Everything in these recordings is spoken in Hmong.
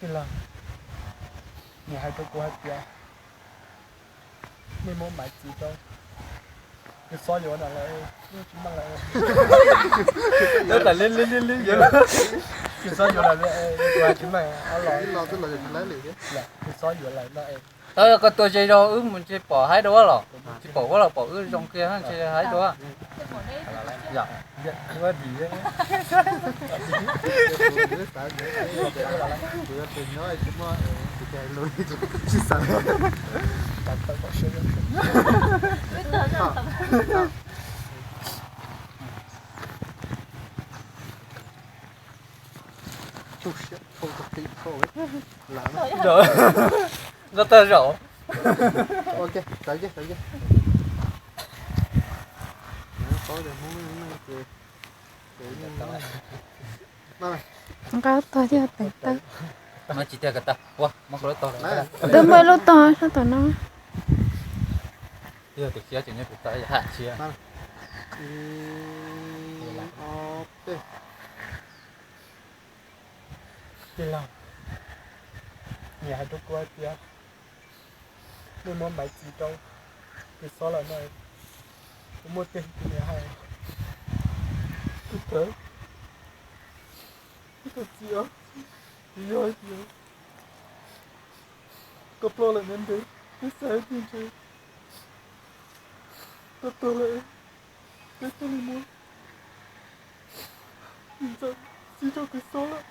Tij laug, nws hais rau kuv hais tias nej muab Maiv txiv rau, kuv xob yuav no lawm, tsis meej lawm. Kuv xob yuav lawm, kuv tsis meej, kuv xob yuav lawm no. Koj tuaj ze zog wb mus ntshe pom haib dua los, tsis pom ua los pom wb zoo kiag ntshe haib dua. Noj tag zaum. Nqa tuag thiaj teev tawb. Twb muaj ib lub tog sab tom no. Tij laug, nyias hais rau kuv hais tias nej muab Maiv txiv rau, kuv xob lawm no, kuv muaj tej tus niam hais, kuv txiv, kuv yog hais tias koj ploj lawm ntev ntev, peb xav tias ntshe koj tuag lawm, peb thiaj li muab ntxawm txib rau kuv xob lawm.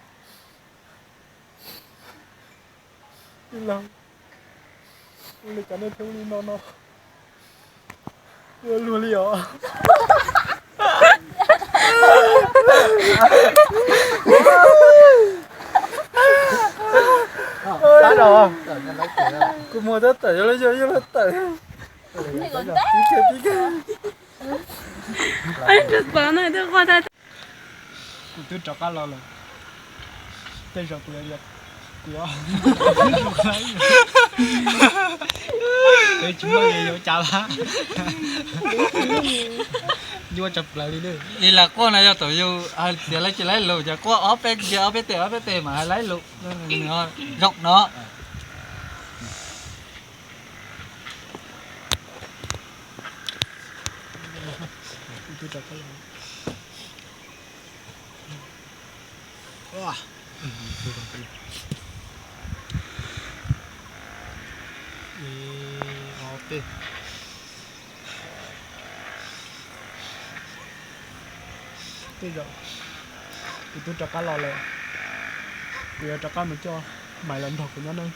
Tij laug, ua li cas nej pheej ua li no no, ua luag li os. Kuv muag tab tawm yog los yog yog los tawm. Kuv twb rov qab los lawm. Tej zaum kuv yuav, kuv yuav, kuv tsis muaj li yuav cas lawm. Yuav tshaj plaws li. Ib lam quaj no yog thaum yus hais tias lawv tsis laib lus, ces quaj ob peb, ob peb tes ob peb tes mas hais laib lus, zoo no. Tej zaum kuv twb rov qab los lawm, kuv yuav rov qab mus coj Maiv los nrog kuv nyob nawb,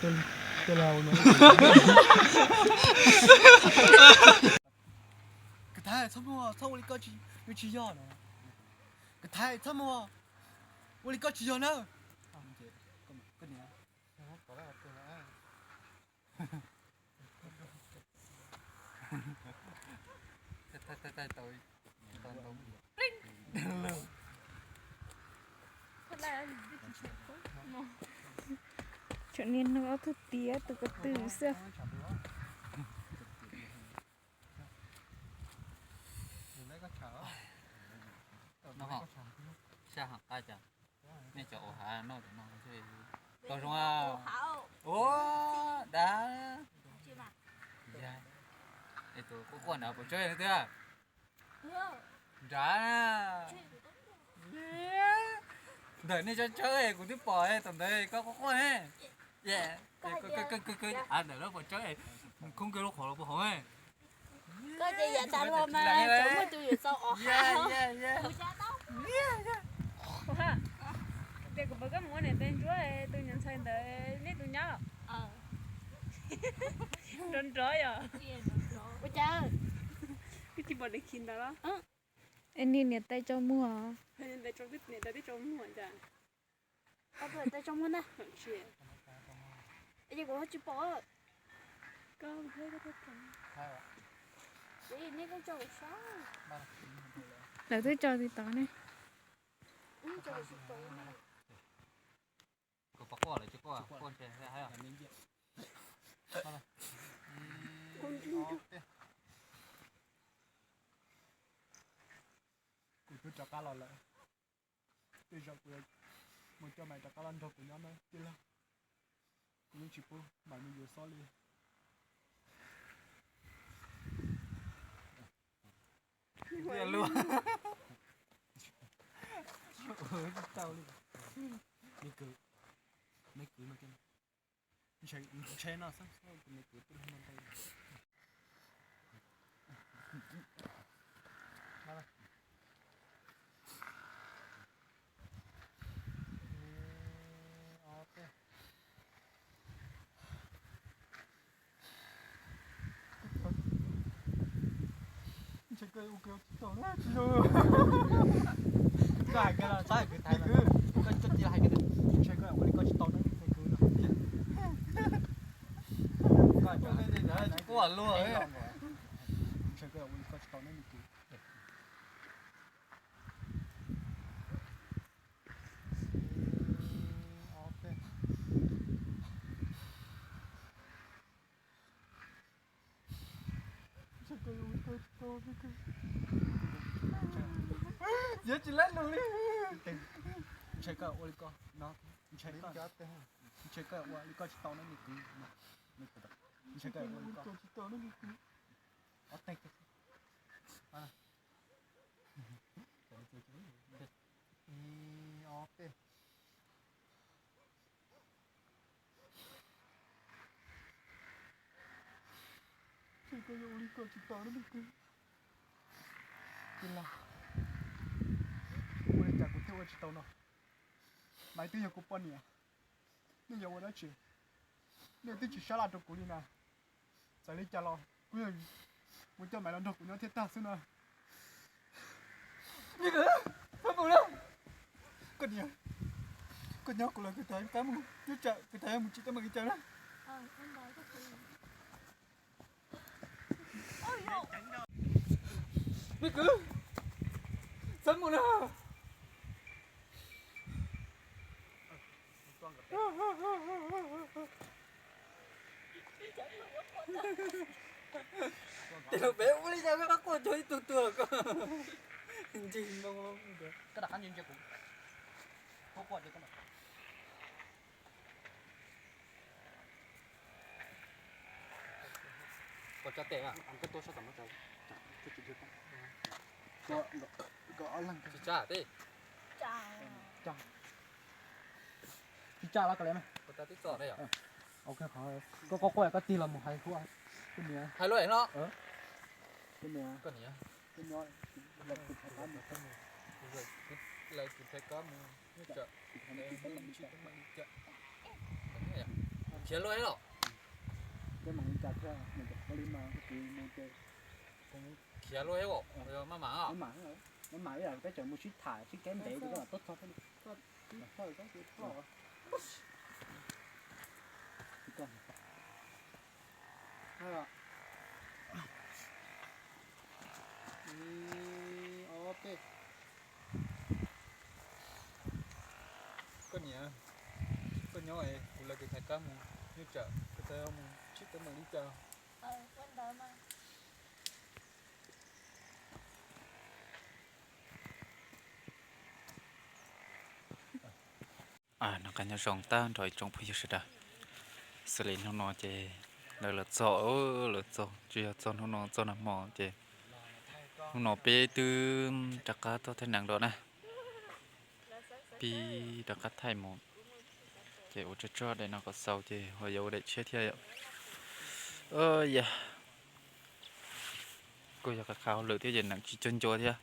tej laug. Kuv thab txhob muag, txhob ua li koj, yus tsis yog na. Kuv thab txhob muag, ua li koj tsis yog na. Tseem niag no ob tug tiav tus ko tw xwb. Nej cov ua hav noj cov no, koj zoo, ua dab. Es tus quaj quaj ntawd puas tsawb twb nrad. Ntawm nej tsawb tsawb kuv twb pom tom ntawd koj quaj quaj ne. Ntawm lub puas tsawb, khoob kiag lub qhov los puas hauv. Koj ces yav tas los mas tseem muaj tus yuav txaus os. Tias kuv pom koj mus ua niam tais ntsuab tus nyuam ntxhais ntawd nej tus nyab los? Nrov nrov yom. Ua cas? Koj tsis pom niam khi ntawd los? Es niam tais tsaus muag. Niam tais tsaus muag ntag. Es kuv tsis pom. Lawv twb tso tsis tau ne. Kuv twb rov qab los lawm. Tej zaum kuv yuav mus coj Maiv rov qab los nrog kuv nyob nawb tij laug. Yeej tsis pub mam li yuav xob li. Luag. Tsis tau li. Me kwv, me kwv no, ntshe no xwb, tus me kwv tuaj no ntau. Ntshe koj ua li ko tsis tau na. Koj hais kiag los, koj hais kiag, koj cia hais kiag tias ntshe koj ua li ko tsis tau na, me kwv no. Koj ua luaj. Ntshe koj ua li ko tsis tau na, me kwv. Yuav tsis laib lus li. Ntshe koj ua li ko no, ntshe koj ua li ko tsis tau na, me kwv. Ntshe koj ua li ko tsis tau na, me kwv. Ob teg. Ib, ob, peb. Ntshe koj yuav ua li ko tsis tau na, me kwv. Tij laug, ua li cas kuv thiaj ua tsis tau no? Maiv twb yog kuv poj niam, nej yuav ua dab tsi? Nej twb tsis sab laj rau kuv li na. Txawm li cas los kuv yog mus coj Maiv los nrog kuv nyob thiab tag xwb na. Koj niam, koj nyob kuv lawv kws tag qab mus, nyob tsam kws tag mus tsis tau mam li cas na. Me kwv, txhob mus na. Tej laus peb ua li cas koj quaj cuag ib tug tuag ko. Ntsis ntoo. Koj tsa tes, koj tuaj sab tom no. Tsis tsa teb. Tsis tsa los koj le. Koj quaj quaj koj tig los mus hais hu. Hais luag no. Koj niam, lawv kuv rhais kab mus, khiav luag los. Khiav luag, maj mam, maj mam, peb tseem mus sib tham sib keb ntev ces koj mam tuaj txog thiab. Ib, ob, peb. Koj niam, koj nyob es kuv lawv kws rhais kab mus, nyob tsam koj tau mus tsis tau mam li cas. Noj qab nyob zoo tag nrho ib tsoom phooj ywg sawv daws. Xws li hnub no ces lawv los txog, lawv txog, tsis yog txog hnub no, txog nag hmo ces hnub no peb twb rov qab tuaj thaij nees lawm na. Peb rov qab thaij mus ces ua tsuag tsuag daim no kom xaus ces ho yuav ua daim tshiab thiab yom. Yog kuj yog qab qha hauj lwm thiab ces nees tsis cog ncua thiab.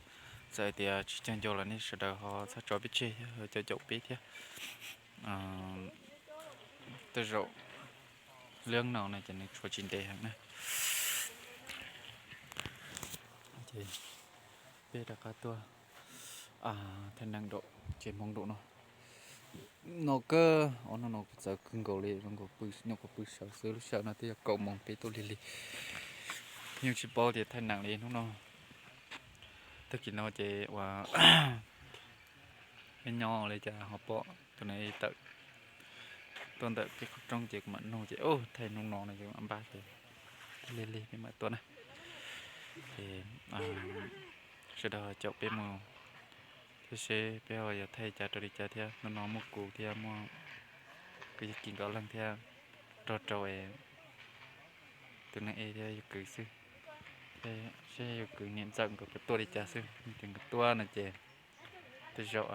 Txawm hais tias tsis cog ncua los nej sawv daws ho txhob tso peb tseg thiab, caum caum peb thiab. Tej zaum lub no no ces nws tshuav tsis ntev heev na. Ces peb rov qab tuaj thaij nees rau tsev Hmoob nraum no. No kawg, ob hnub no kuv txawv kawg nkaus li, zoo nkaus pw, nyuam qhuav pw sawv xwb, lub sij hawm no twb yog kaum moos peb tuaj lig lig. Yeej tsis paub tias thaij nees li hnub no. Tag kis no ces uas peb nyob li cas ho pom tus no tawm tuaj ntawm peb qhov rooj ces kuv mam nug ces thaij hnub no no ces mam npaj ces lig lig peb mam tuaj na. Ces sawv daws caum peb mus thiab seb peb ho yuav thaij cas rau li cas thiab. Hnub no muaj kuv thiab muaj kuv yawg Kim nkawd ob leeg thiab. Rog rau tus neeg e thiab yus kwv xwb, seb yus kwv niam ntxawm nkawd puas tuaj li cas xwb. Ces nkawd tuaj no ces tej zaum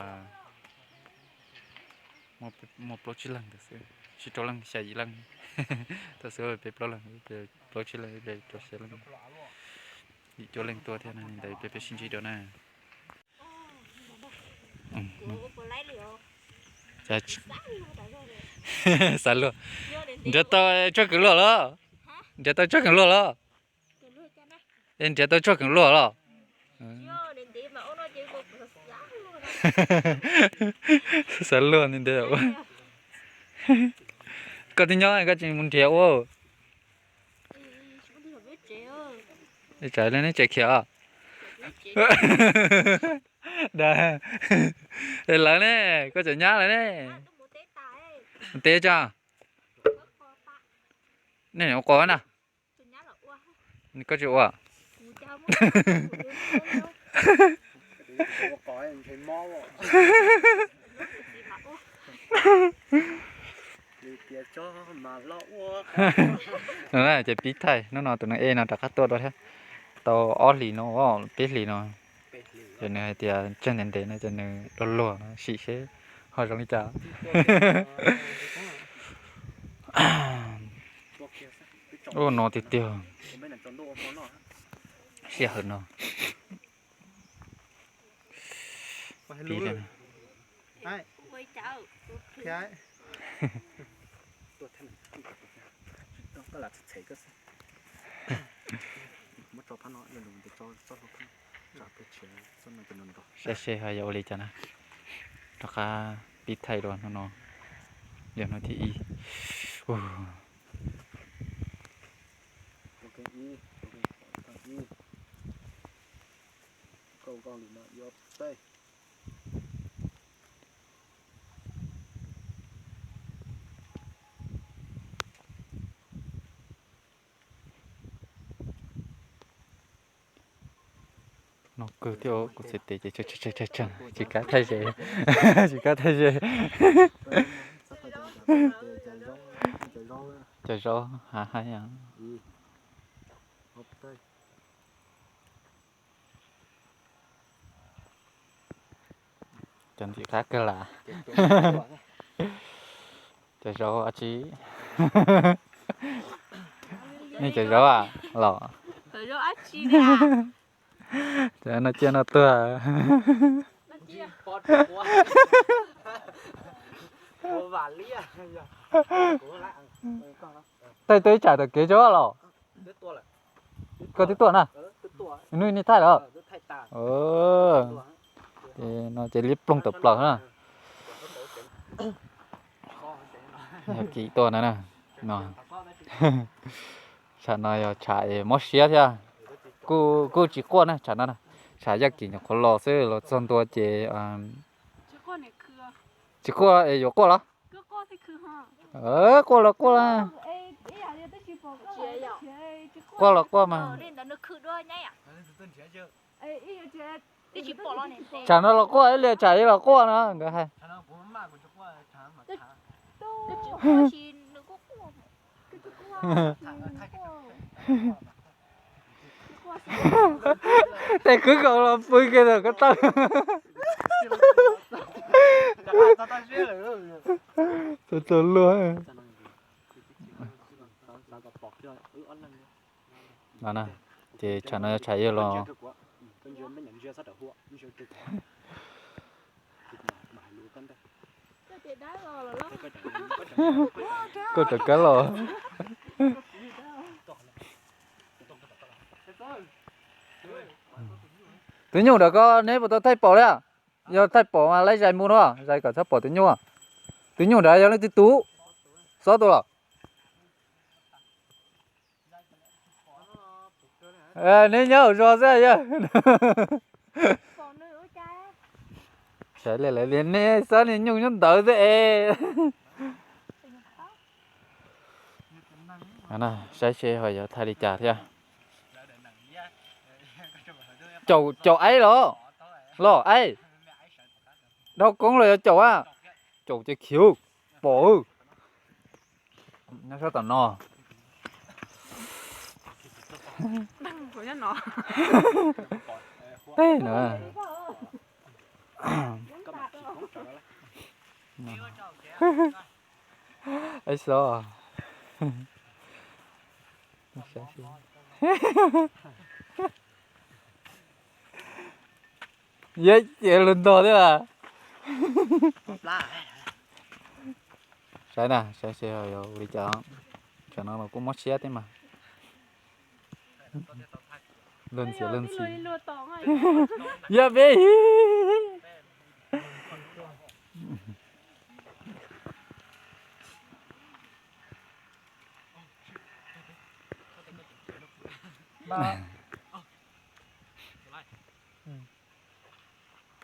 muaj plaub tsib leeg ntawd xwb, tsib rau leej xya yim leej. Thaum xub peb plaub leeg, plaub tsib leeg, rau xya leej, yim cuaj leej tuaj thiab no, li ntawd peb peb sib ntsib dua na. Xav luag. Nrhiav tau tsob kws luaj los? Nrhiav tau tsob kws luaj los? Nrhiav tau tsob kws luaj los? Xav luag nti ntev. Koj twb nyob koj tsis mus nrhiav ua. Tsam li neb tseem khiav. Lawv ne, koj tseem nyab lawv ne. Teb tso. Nej ua quas na. Koj tsis ua. Ces pib thaij hnub no tus neeg e no rov qab tuaj dua thiab. Tau ob hlis no, peb hlis no. Ces nws hais tias tseg ntev ntev no ces nws luag luag no sim seb ho zoo li cas. Ua no tiag tiag. Sij hawm no. Pib li. Saib seb ho yuav ua li cas na. Rov qab pib thaij dua hnub no, yog hnub thib ib. No kawg thiab, kuv txiv tes ces tsis kam thaij ze, tsis kam thaij ze. Cov zaub hav haib. Cov ntxim qab kawg las. Cov zaub dab tsi? Nej cov zaub los? Cov no ciaj no tuag. Thaij tau ib tsam tom kev tso los? Koj twb tuaj na? Hnub nej thaij los? Ces no ces liab ploog tawm plaws na. Yog kis tuaj na. Tsam no yog tsam es mob siab thiab. Kuj tsis quaj na tsam no, tsam yog kis nyuam qhuav los xwb, los txog ntua ces tsis quaj es yuav quaj los? Quaj los quaj los. Quaj los quaj mas. Tsam no los quaj ib li tsam ib los quaj na nkawd hais. Tej kwv kaus los pw kiag ntawm ko taw. Txog luag. No na, ces tsam no yog tsam yog los. Koj rov kab los. Tus nyuj nrad ko neb puas tau thaij pom li? Yog thaij pom mas laib zais mus no, zais kom txhob pom tus nyuj. Tus nyuj nrad yog leej twg tus? Xob tus los? Neb nyob hauv zos xwb yog. Saib li lawv li neb xob niag nyuj nyob ntawd xwb es. Saib seb ho yuav thaij li cas thiab. Caum, caum aib los? Los aib. Dhau koob los yog caum a? Caum ces khiv pom. Nyob sab tom no. Tej no. Ej xo. Yog ces lug ntog thiab. Saib na, saib seb yog ua li cas. Tsam no los kuj mob siab thiab mas. Luag ntxhi luag ntxhi. Yog peb.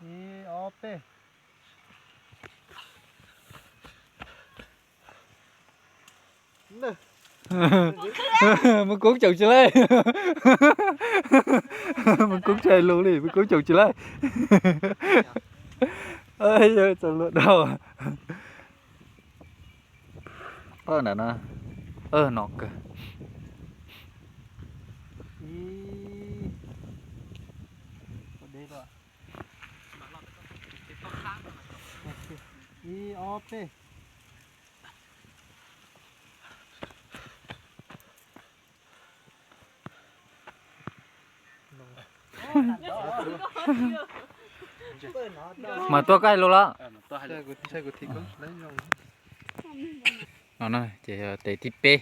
Ib ob peb. Mus koob caum tsis laij. Mus koob tsis lug li, mus koob caum tsis laij. Txaus luag dhau. Ntawm no, no kawg. Ib ob peb. Mas tuaj koj hais lus los. No ces yog tes thib peb.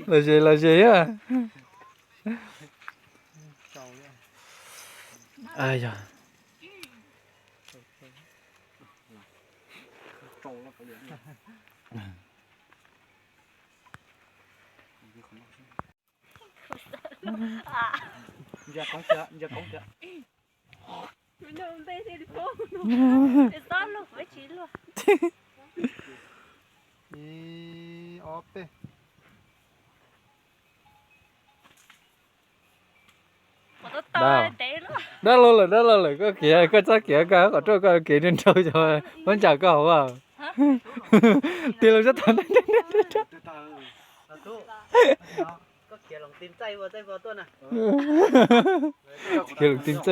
Los ze los ze a. Yog. Ib ob peb. Dab laug lawm, dab laug lawm, koj khiav, koj txhob khiav, koj qhov rooj koj khiav nrau nrau cov pob ntseg koj hauv. Tig los sab tod. Khiav los ti txaij ua txaij ua txaij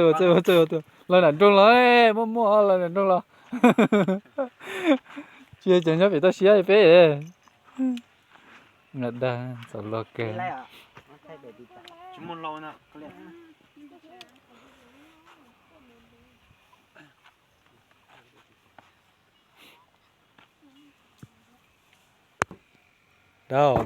ua txaij ua txaij. Los nram nroog los, muaj muaj los nram nroog los. Tsis yog cov nyob pem toj siab peb. Dag txaus luag kawg. Dab.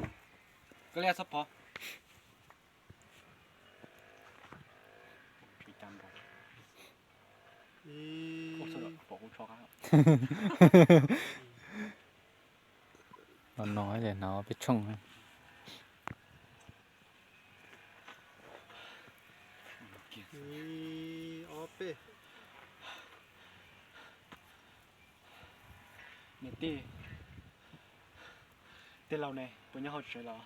No no ces hnov peb tshooj. Ib ob peb. Niam tij, tij laug ne puas nyob hauv tsev los?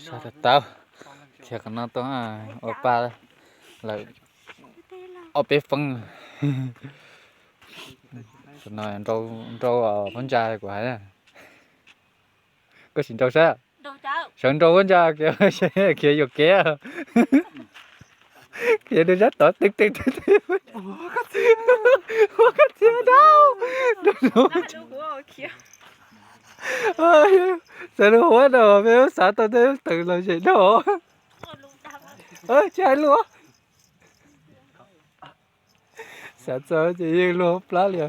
Sab tawv tawv, khiav qhov no tuaj ua pa lawm ob peb feeb. Qhov no nrau pob ntsa kuv hais na. Koj sim nrau sab. Sawv nrau pob ntsa khiav yuam kev. Khiav rau sab tod teg teg teg. Ua koj txiv dau. Sawv rau huab no peb xav tau tej teem los zem dhau. Tsis hais lus. Xav txog ces yeej luag plab li.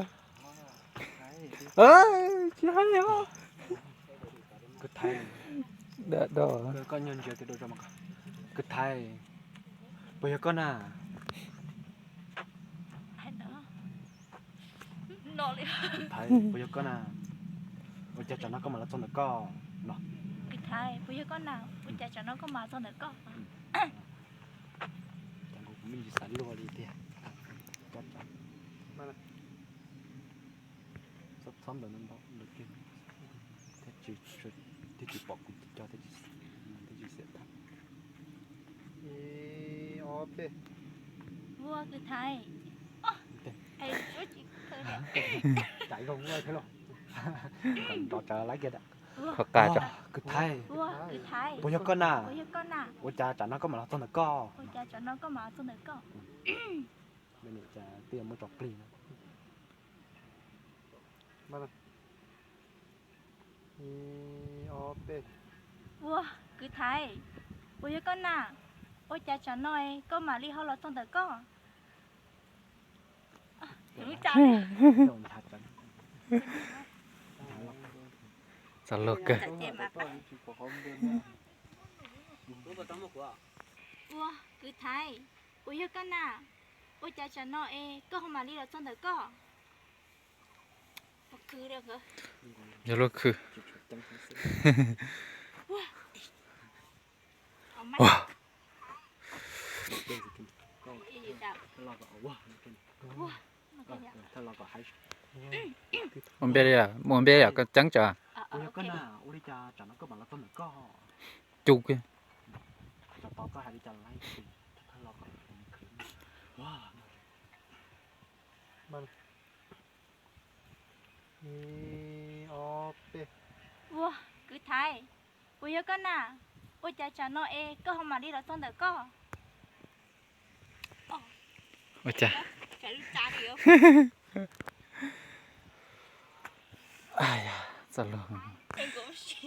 Tsis hais li. Kwv Thaiv, puas yog koj na? Kwv Thaiv, puas yog koj na? Ua cas tsam no koj mam los txog ntawm koj no? Kwv Thaiv, puas yog koj na? Ua cas tsam no koj mam txog ntawm koj? Cas kuv me ntsis xav luag li tiag. Txhob ntawd ntau ntawd kiag. Tsis, tsis pom kuv cov thiab tsis, tsis xiam tag. Ib, ob, peb. Ua kwv Thaiv. Tsam zoo ua thiab los. Nrov tsawv lawm kiag. Kwv Thaiv. Ua kwv Thaiv. Puas yog koj na? Ua cas tsam no koj mam los txog ntawm koj? Ua cas tsam no koj mam los txog ntawm koj? Twb muab tso plig na. Ib, ob, peb. Ua kwv Thaiv, puas yog koj na? Ua cas tsam no koj mam li ho los txog ntawm koj? Txog luag kawg. Ua kwv Thaiv, puas yog koj na? Ua cas tsam no es koj ho mam li los txog ntawm koj? Yog luag khw. Ua npe li, ua npe yom, koj ceeb tsam. Cu kiag. Ua kwv Thaiv, puas yog koj na? Ua cas tsam no es koj ho mam li los txog ntawm koj? Ua cas? Txog luag,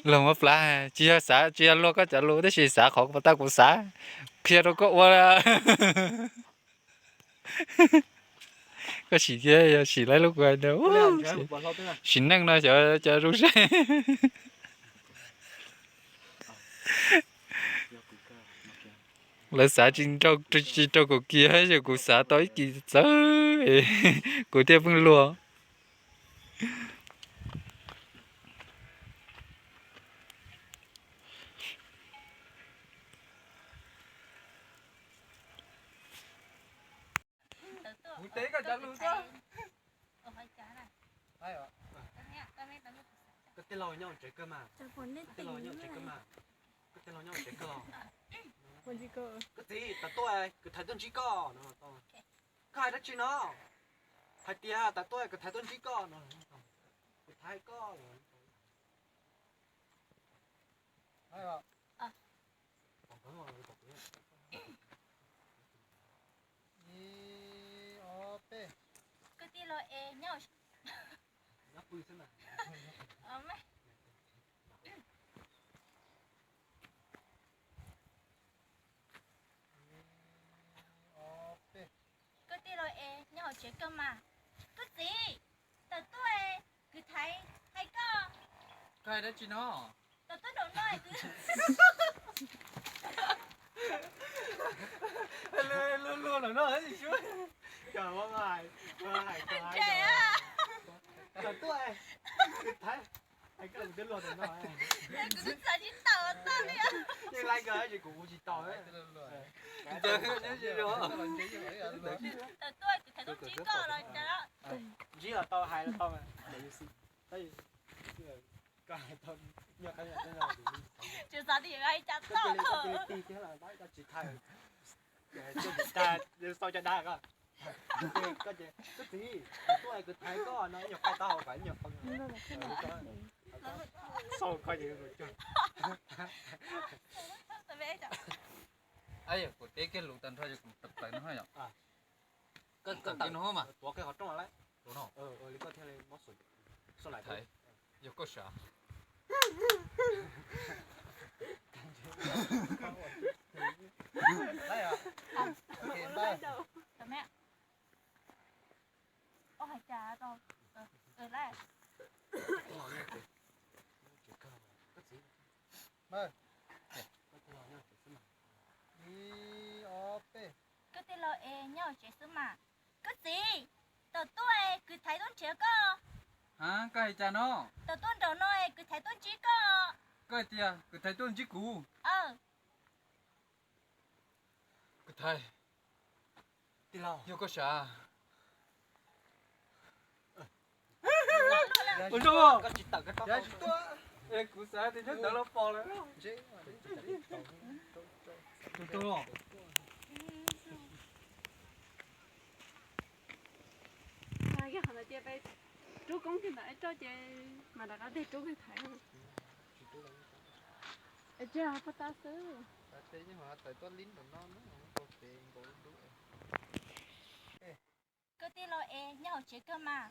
luag muab plab, tsis yog xav, tsis yog luag koj cov lus tab sis xav qhov pas tag kuv xav qhia rau koj ua. Koj sim kiag, yog sim laib lub kuv hais ntawd. Sim neej no xyov cov zoo saib. Lawv xav tsis rau, tsis rau kuv kiag, yog kuv xav tau ib kis txawv, kuv thiaj pheej luag. Kuv teb koj cov lus xwb. Koj tij laug nyob tsev kawg mas. Koj tij laug nyob tsev kawg mas. Koj tij laug nyob tsev kawg. Koj txiv, tam tuaj kwv Thaiv tuaj ntsib koj no. Koj hais dab tsi no? Hais tias tam tuaj kwv Thaiv tuaj ntsib koj no. Kwv Thaiv koj. Ib, ob, peb. Kwv tij laug es nyob, nyob pw xwb mas. Kwv tij laug es nyob hauv tsev kawg mas. Koj txiv, tam tuaj kwv Thaiv hais koj. Koj hais dab tsi no? Tam tuaj nraum no kwv. Luag luag nraum no. Tam tuaj kwv Thaiv hais koj, kuv twb luag tam no. Kuv twb txav tsis tau tag li. Yeej laib kawg tab sis kuv ua tsis tau. Tam tuaj kwv Thaiv tuaj ntsib koj los cas. Ntsib los tau, hais los tau. Tsis xav tias yuav hais cas tau. Tsis tau caj dab ko. Koj txiv, kuv tuaj kwv Thaiv koj no, ib nyuag qaij taub hau kom ib nyuag poob. Xauj koj ces kuv teb kiag lus tag nrho ces kuv tawm plaws no yom. Koj tawm no mas. Tuav kiag qhov rooj lawm. Li koj thiaj li mob xus. Thaiv, yog koj sav. Ib, ob, peb. Koj tij laug es nyob hauv tsev xwb mas. Koj txiv, tam tuaj kwv Thaiv tuaj nrhiav koj. Ha, koj hais cas no? Tam tuaj nraum no kwv Thaiv tuaj ntsib koj. Koj hais tias kwv Thaiv tuaj ntsib kuv? Kwv Thaiv, yog koj sav. Ua zoo, koj tsis tawm koj tau, tsis tuaj. Kuv xav tias nyob ntawd los pom lawm. Tus tus los. Yog qhov ntawd tias peb rub koob kiag ntawm ib roj ces mas rov qab tig rub kiag thaiv. Tsis poj tab xwb. Koj tij laug es nyob hauv tsev kawg mas.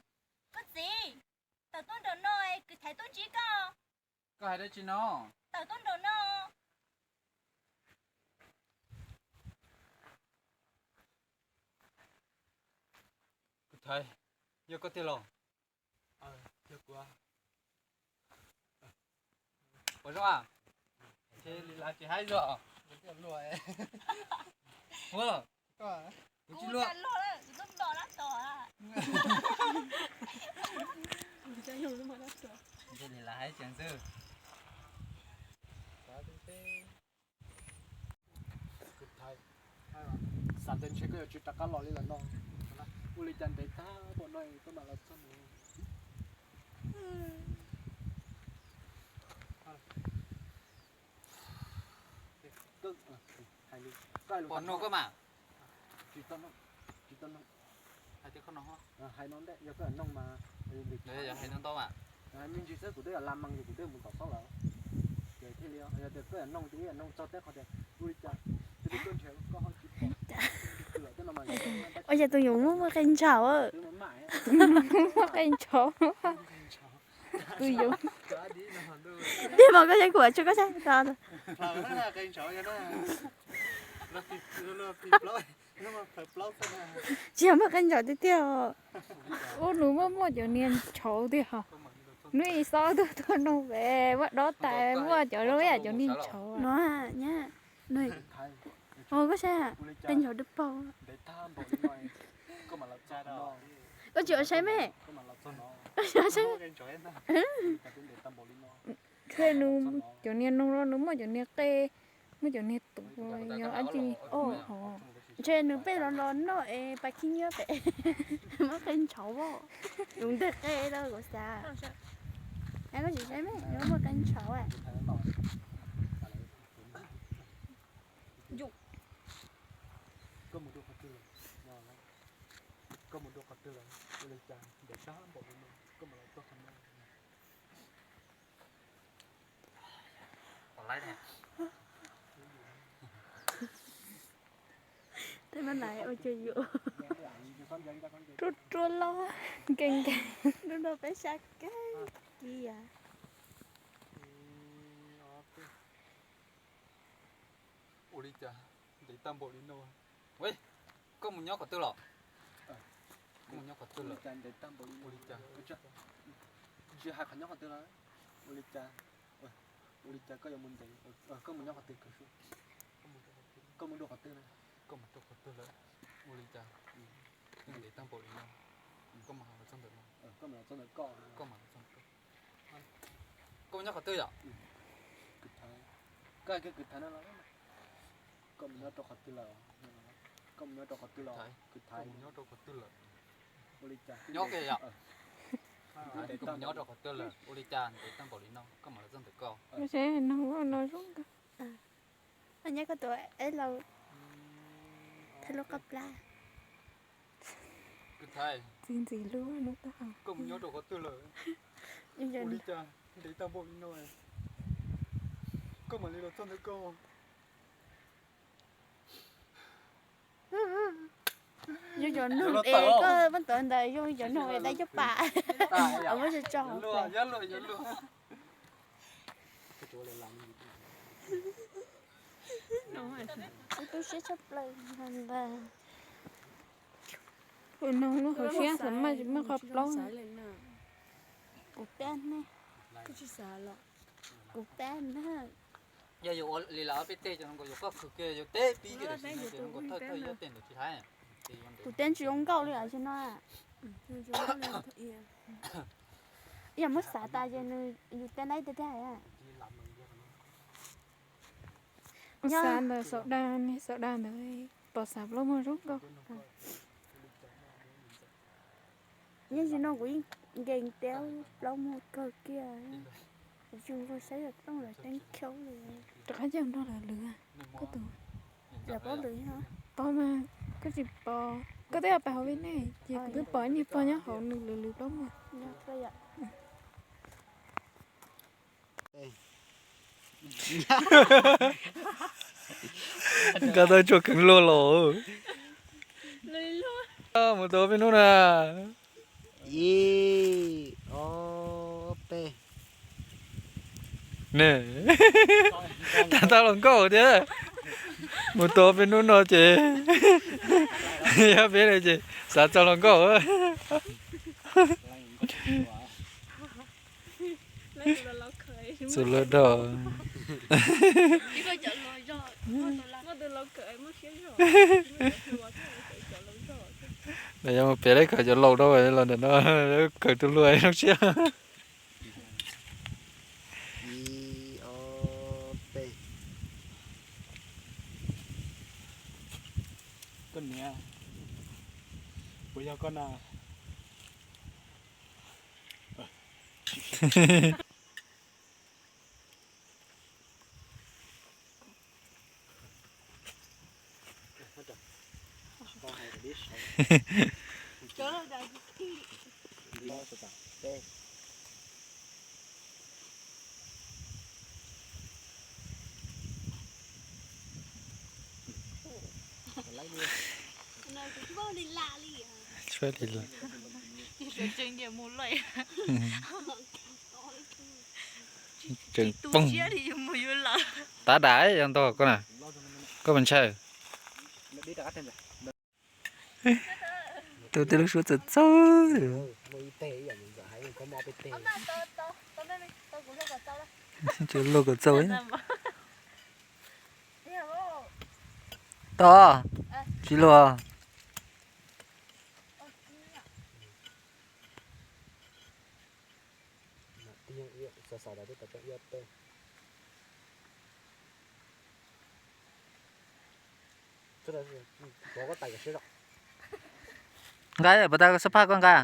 Koj txiv, tawm tuaj nraum no es kwv Thaiv tuaj ntsib koj. Koj hais dab tsi no? Tawm tuaj nraum no. Kwv Thaiv, yog koj tij laug? Ua zoo a. Ces li lav tsis haib zog. Ua, kuv tsis luag. Ntshe li lav haib tsees xwb. Xav tias ntshe koj yuav tsis rov qab los li lawm no. Ua li cas ntev tag npaum no koj mam los txog no? Pom nug koj mas. Tsis tau nug, tsis tau nug. Hais tias koj no, hais no ntej, yog koj yuav nug mas, yog hais no ntau mas. Me ntsis xwb kuv twb yuav la mees ces kuv twb mus tom xauj lawm. Ces thiaj li yog tias koj yuav nug ces wb yuav nug txog teb qhov tias ua li cas, ua cas tus yuav muaj muaj qe ntshaum. Muaj qe ntshaum. Tus yuav, ib hmos koj yeej kuv tso koj saib. Tsis yog muaj qe ntshaum tiag tiag. Ub, nws muaj muaj cov niag ntshaum tiag. Nws ib xob tuaj tuaj nug pem muaj dob tais muaj cov zoo ib yam cov niag ntshaum no. Koj saib, qe ntshaum dawb paug. Koj tsis ua saib me? Koj tsis ua saib. Ntshe nws cov niag noog no nws muaj cov niag qe, muaj cov niag tus, ntshe nws pheej los los noj es pas khib nyiab pem. Muaj qe ntshaum, yus nteg qe rau kuv xav. Koj tsis saib me, nws muaj qe ntshaum. Tej mab lais ua cuag yus ruaj ruaj loj nkees nkees, lub no peb sab kawg kiag. Ua li cas ntev tag npaum li no? Koj mus nyob qhov twg los? Koj mus nyob qhov twg lawm? Ua li cas? Tsis hais qhov nyob qhov twg lawm. Ua li cas? Ua li cas koj yuav mus ntev? Koj mus nyob qhov twg? Koj mus dua qhov twg na? Koj mus rau qhov twg lawm? Ua li cas ntev tag npaum li no? Koj mam los txog ntawm no. Koj mam los txog ntawm koj. Koj mam los txog ntawm koj. Koj mus nyob qhov twg yom? Koj hais kiag kwv Thaiv no los. Koj mus nyob rau qhov twg lawm? Koj mus nyob rau qhov twg lawm? Kwv Thaiv, koj mus nyob rau qhov twg lawm? Ua li cas? Nyob kiag yom. Koj mus nyob rau qhov twg lawm? Ua li cas ntev tag npaum li no? Koj mam los txog ntawm koj. Koj saib no, no zoo nkauj. Koj nyob koj tus eb laus thaij lub qab plab. Kwv Thaiv, ntxim ntxim hlub no tag. Koj mus nyob rau qhov twg lawm? Ua li cas ntev tag npaum li no? Koj mam li los txog ntawm koj. Zoo cov noog es koj muab tuav ntawd zoo cov noog es dab coj pam. Muab tso tso hauv. Kuv tu siab tshaj plaws ntag. Tus noog lub hauv siab xav maj tsis muaj qhov plaub. Kuv peb hnab. Kuv peb hnab. Yog yuav ua li lawv ob peb teg cov no yuav koj khwv kiag yuav teb pib kiag tam sim no ces no thawj thawj yuav tej ntawd tsis hais. Kuv teb tsis zoo nkauj li os no. Yog muab xav tas ces nws yus teb laib tiag tiag. Xav ntawm saum dag, niag saum dag ntawd pom xav plaub muag zoo nkauj. Yog tsis no kuv yeej nkees tias plaub muag kawg kiag. Zoo nkaus saib yog tooj los ceeb khaub li. Rov qab caum nrog lawv lwv. Koj tus, lawv paub lwv no? Paub mas, koj tsis paub, koj twb pais hauv vij nej ces kuv twb pom ib niag pog nyob hauv nws lwv lwv plaub muag. Nkag tau tsuag kheev luaj los. Mus tua peb hnub na. Ib, ob, peb. Ne, tag tau hluas nkauj thiab. Mus tua peb hnub no ces yog peb li ces xav txog hluas nkauj. Txus luag dog. Nws yuav mus piav lawv kawm cov laus rau los ntawm no, kawm tus luag zoo siab. Ib, ob, peb. Koj niam, puas yog koj na? Tsis pab li lawm. Tseem poob. Tav dam yog ntog koj na. Koj puas ntshai? Tus tej lub suab txawv txawv. Luag kom txaus. Tod, tsis luag. Nqa puas tau xab phaj koj nqa?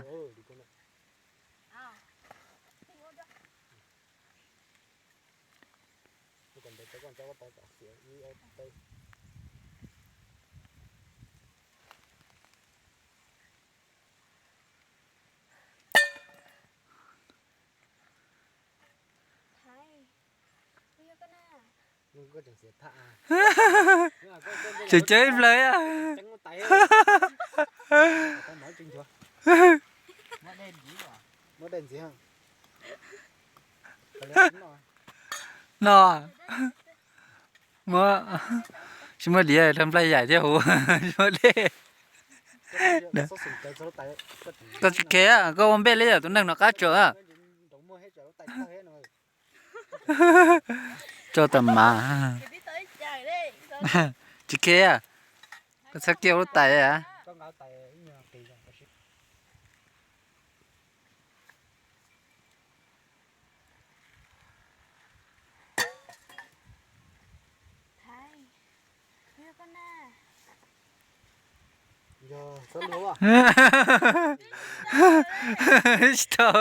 Tseem cawv ib plawg. No, muab, tsis muaj diav, nplai yaim thiab huv, tsis muaj dej. Koj tsis kheev, koj ua npej li yam tus neeg no qab tsaws. Tso tas mas. Tsis kheev, koj txhob kiag lub tais. Tsis tau.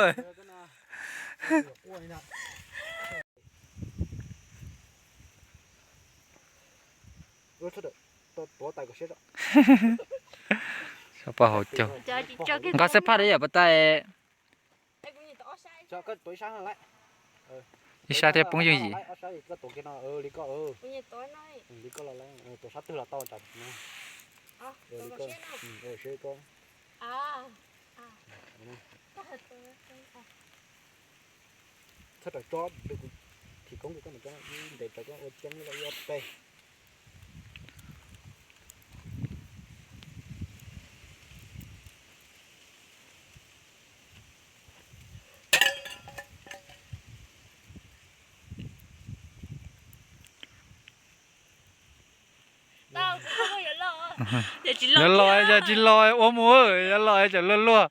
Sab paj hauv caug. Nqa xab phaj li yam puas tau. Ib sab thiab poob yooj yim. Txhob raws tsob, kuv thim koob kuv koj mus tsob ib ntev raws koj ua ceeb ib ob peb. Yog los yog tsis los ua mus, yog los cov luag luag.